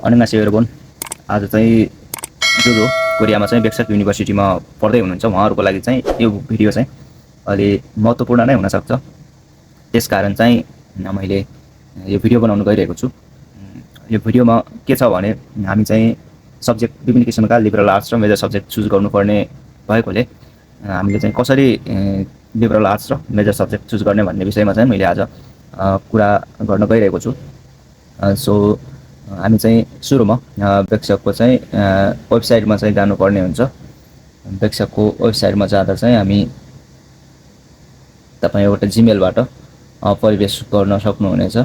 अन्यगासी एरबोन आज चाहिँ जो कोरियामा चाहिँ बेक्सक युनिभर्सिटीमा पढ्दै हुनुहुन्छ उहाँहरूको लागि चाहिँ यो भिडियो चाहिँ अलि महत्त्वपूर्ण नै हुन सक्छ। त्यसकारण चाहिँ मैले यो भिडियो बनाउन गइरहेको छु। यो भिडियोमा के छ भने हामी चाहिँ सब्जेक्ट विभिन्न किसिमका लिबरल आर्ट्स र मेजर सब्जेक्ट चुज गर्नुपर्ने भएकोले हामीले चाहिँ कसरी लिबरल आर्ट्स र मेजर सब्जेक्ट चुज गर्ने भन्ने विषयमा चाहिँ मैले आज कुरा गर्न गइरहेको छु। सो हामी चाहिँ सुरुमा बेक्सकको चाहिँ वेबसाइटमा चाहिँ जानुपर्ने हुन्छ। बेक्सकको वेबसाइटमा जाँदा चाहिँ हामी तपाईँ एउटा जिमेलबाट प्रवेश गर्न सक्नुहुनेछ।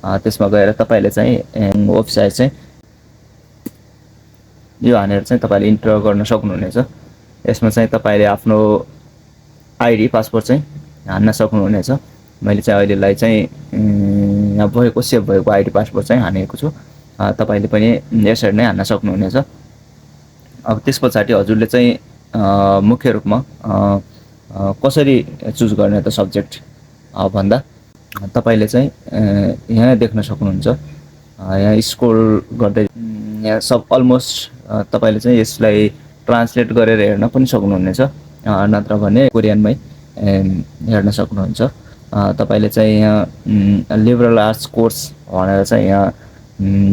त्यसमा गएर तपाईले चाहिँ वेबसाइट चाहिँ यो हानेर चाहिँ तपाईले इन्टर गर्न सक्नुहुनेछ। यसमा चाहिँ तपाईले आफ्नो आइडी पासपोर्ट चाहिँ हान्न सक्नुहुनेछ। मैले चाहिँ अहिलेलाई चाहिँ यहाँ भएको सेभ भएको आइडी पासपोर्ट चाहिँ हानेको छु। तपाईले पनि यसरी नै हान्न सक्नुहुनेछ। अब त्यसपछि हजुरले चाहिँ मुख्य रूपमा कसरी चुज गर्ने त सब्जेक्ट भन्दा तपाईले चाहिँ यहाँ देख्न सक्नुहुन्छ। यहाँ स्क्रोल गर्दै यहाँ सब अलमोस्ट तपाईले चाहिँ यसलाई ट्रान्सलेट गरेर हेर्न पनि सक्नुहुनेछ, नत्र भने कोरियनमै हेर्न सक्नुहुन्छ। तपाईले चाहिँ यहाँ लिबरल आर्ट्स कोर्स भनेर चाहिँ यहाँ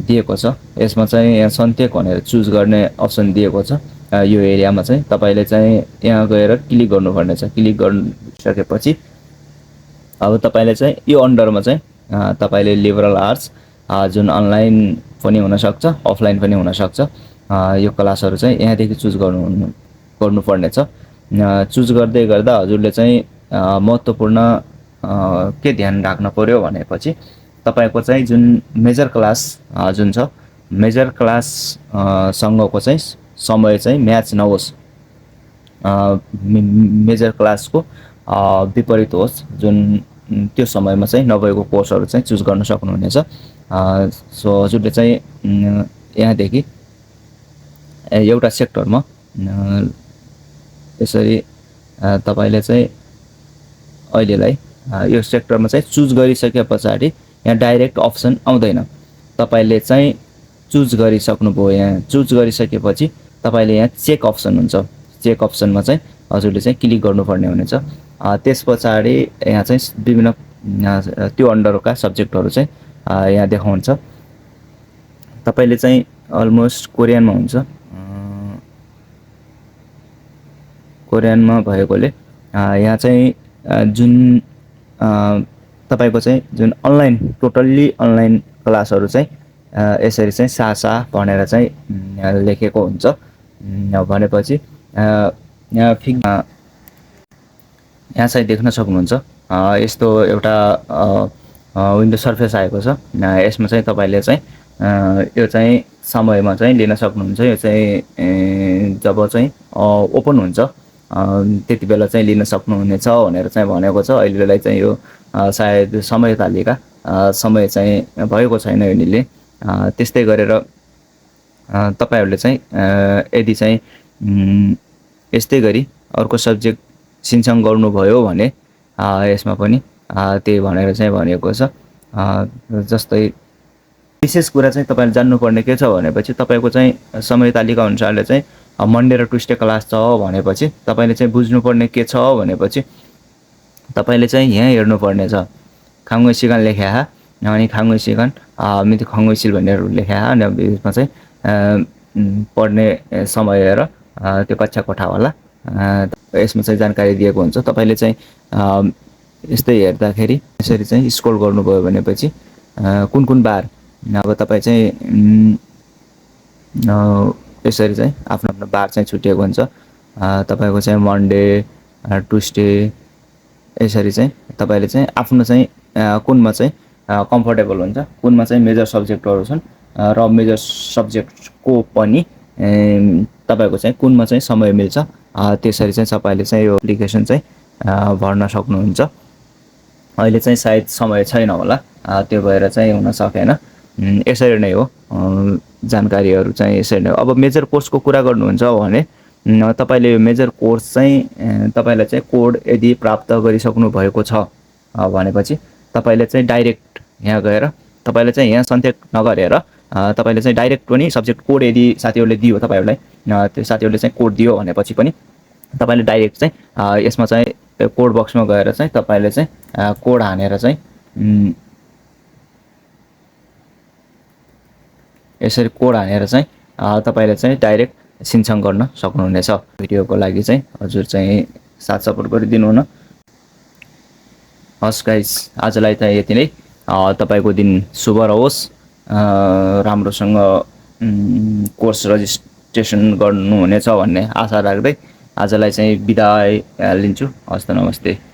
दिएको छ। यसमा चाहिँ यहाँ सन्तेक भनेर चुज गर्ने अप्सन दिएको छ। यो एरियामा चाहिँ तपाईले चाहिँ यहाँ गएर क्लिक गर्नुपर्ने छ। क्लिक गरिसकेपछि अब तपाईले चाहिँ यो अन्डरमा चाहिँ तपाईले लिबरल आर्ट्स जुन अनलाइन पनि हुन सक्छ, अफलाइन पनि हुन सक्छ, यो क्लासहरु चाहिँ यहाँदेखि चुज गर्नुपर्ने छ। चुज गर्दै गर्दा हजुरले चाहिँ महत्त्वपूर्ण के ध्यान राख्न पर्यो भनेपछि तपाईको चाहिँ जुन मेजर क्लास जुन छ, मेजर क्लास सँगको चाहिँ समय चाहिँ म्याच नहोस्, मेजर क्लासको विपरीत होस्, जुन त्यो समयमा चाहिँ नभएको कोर्सहरु चाहिँ चुज गर्न सक्नुहुनेछ। सो हजुरले चाहिँ यहाँदेखि एउटा सेक्टरमा यसरी तपाईले चाहिँ अहिलेलाई यो सेक्टरमा चाहिँ चुज गरिसकेपछि यहाँ डाइरेक्ट अप्सन आउँदैन। तपाईले चाहिँ चुज गरिसक्नुभयो। यहाँ चुज गरिसकेपछि तपाईले यहाँ चेक अप्सन हुन्छ। चेक अप्सनमा चाहिँ हजुरले चाहिँ क्लिक गर्नुपर्ने हुनेछ। त्यसपछि यहाँ चाहिँ विभिन्न त्यो अन्डरका सब्जेक्टहरु चाहिँ यहाँ देखाउँछ। तपाईले चाहिँ अलमोस्ट कोरियनमा हुन्छ, कोरियनमा भएकोले यहाँ चाहिँ जुन तपाईको चाहिँ जुन अनलाइन टोटल्ली अनलाइन क्लासहरु चाहिँ यसरी चाहिँ सासा भनेर चाहिँ लेखेको हुन्छ। भनेपछि यहाँ यहाँ चाहिँ देख्न सक्नुहुन्छ यस्तो एउटा विन्डो सर्फेस आएको छ। यसमा चाहिँ तपाईले चाहिँ यो चाहिँ समयमा चाहिँ लिन सक्नुहुन्छ। यो चाहिँ जब चाहिँ ओपन हुन्छ त्यति बेला चाहिँ लिन सक्नुहुनेछ भनेर चाहिँ भनेको छ। अहिलेलाई चाहिँ यो सायद समय तालिका समय चाहिँ भएको छैन यिनीले। त्यस्तै गरेर तपाईहरुले चाहिँ यदि चाहिँ यस्तै गरी अर्को सब्जेक्ट सिन्सङ गर्नुभयो भने यसमा पनि त्यही भनेर चाहिँ भनेको छ। जस्तै विशेष कुरा चाहिँ तपाईले जान्नुपर्ने के छ भनेपछि तपाईको चाहिँ समय तालिका अनुसारले चाहिँ मन्डे र ट्युसडे क्लास छ भनेपछि तपाईले चाहिँ बुझ्नुपर्ने के छ भनेपछि तपाईले चाहिँ यहाँ हेर्नुपर्ने छ। खाङ्गो सिगान लेख्या हा अनि खाङ्गो सिगान मिति खाङ्गो सिल भनेर लेख्या हा। अनि यसमा चाहिँ पढ्ने समय र त्यो कक्षा कोठावाला यसमा चाहिँ जानकारी दिएको हुन्छ। तपाईले चाहिँ यस्तै हेर्दाखेरि यसरी चाहिँ स्क्रोल गर्नुभयो भनेपछि कुन कुन बार अब तपाई चाहिँ यसरी चाहिँ आफ्नो आफ्नो बार चाहिँ छुटिएको हुन्छ। तपाईको चाहिँ मन्डे ट्युसडे यसरी चाहिँ तपाईले चाहिँ आफ्नो चाहिँ कुनमा चाहिँ कम्फर्टेबल हुन्छ, कुनमा चाहिँ मेजर सब्जेक्टहरु छन् र मेजर सब्जेक्टको पनि तपाईको चाहिँ कुनमा चाहिँ समय मिल्छ त्यसरी चाहिँ तपाईले चाहिँ यो एप्लिकेसन चाहिँ भर्न सक्नुहुन्छ। अहिले चाहिँ सायद समय छैन होला, त्यो भएर चाहिँ हुन सकेन। यसरी नै हो जानकारीहरु चाहिँ यसरी नै हो। अब मेजर कोर्सको कुरा गर्नुहुन्छ भने तपाईले यो मेजर कोर्स चाहिँ तपाईलाई चाहिँ कोड यदि प्राप्त गरिसक्नु भएको छ भनेपछि तपाईले चाहिँ डाइरेक्ट यहाँ गएर तपाईले चाहिँ यहाँ सन्तेक नगरेर तपाईँले चाहिँ डाइरेक्ट पनि सब्जेक्ट कोड यदि साथीहरूले दियो तपाईँहरूलाई, त्यो साथीहरूले चाहिँ कोड दियो भनेपछि पनि तपाईँले डाइरेक्ट चाहिँ यसमा चाहिँ कोड बक्समा गएर चाहिँ तपाईँले चाहिँ कोड हानेर चाहिँ यसरी कोड हानेर चाहिँ तपाईँले चाहिँ डाइरेक्ट सिन्चन गर्न सक्नुहुनेछ। भिडियोको लागि चाहिँ हजुर चाहिँ साथ सपोर्ट गरिदिनु न। हस् गाइस, आजलाई त यति नै। तपाईँको दिन शुभ रहोस्, राम्रोसँग कोर्स रजिस्ट्रेसन गर्नुहुनेछ भन्ने आशा राख्दै आजलाई चाहिँ बिदा लिन्छु। हस् त, नमस्ते।